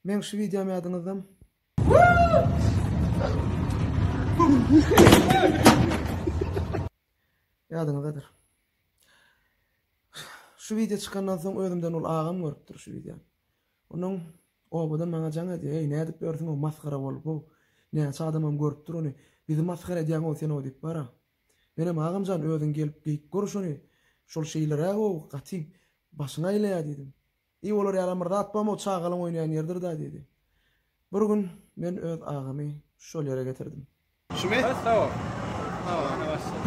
Meň şu wideom ýadyňyzdamy? Ýadyňyzdadyr. Şu wideo çykandan soň özümden uly agam görüpdir şu wideony. Onuň obadan maňa jaň edýär, Eý, nädip ýörsüň-ow, masgara bolup-ow. Näçe adamam görüpdir ony. Bizi masgara edýäň-ow sen-ow diýip bar-a. Menem, Agam jan, özüň gelip geýip gör şony. Şol şeýleräg-ow, gaty başyňy aýlaýar diýdim. Eý, olar ýalam bir zat bam-ow, çagalaň oýnaýan ýeridir-dä diýdi. Bir gün men öz agamy şol ýere getirdim. Şumy? Sag bol. Sag bol, ine başlady.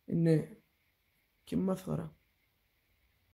Indi kim masgara?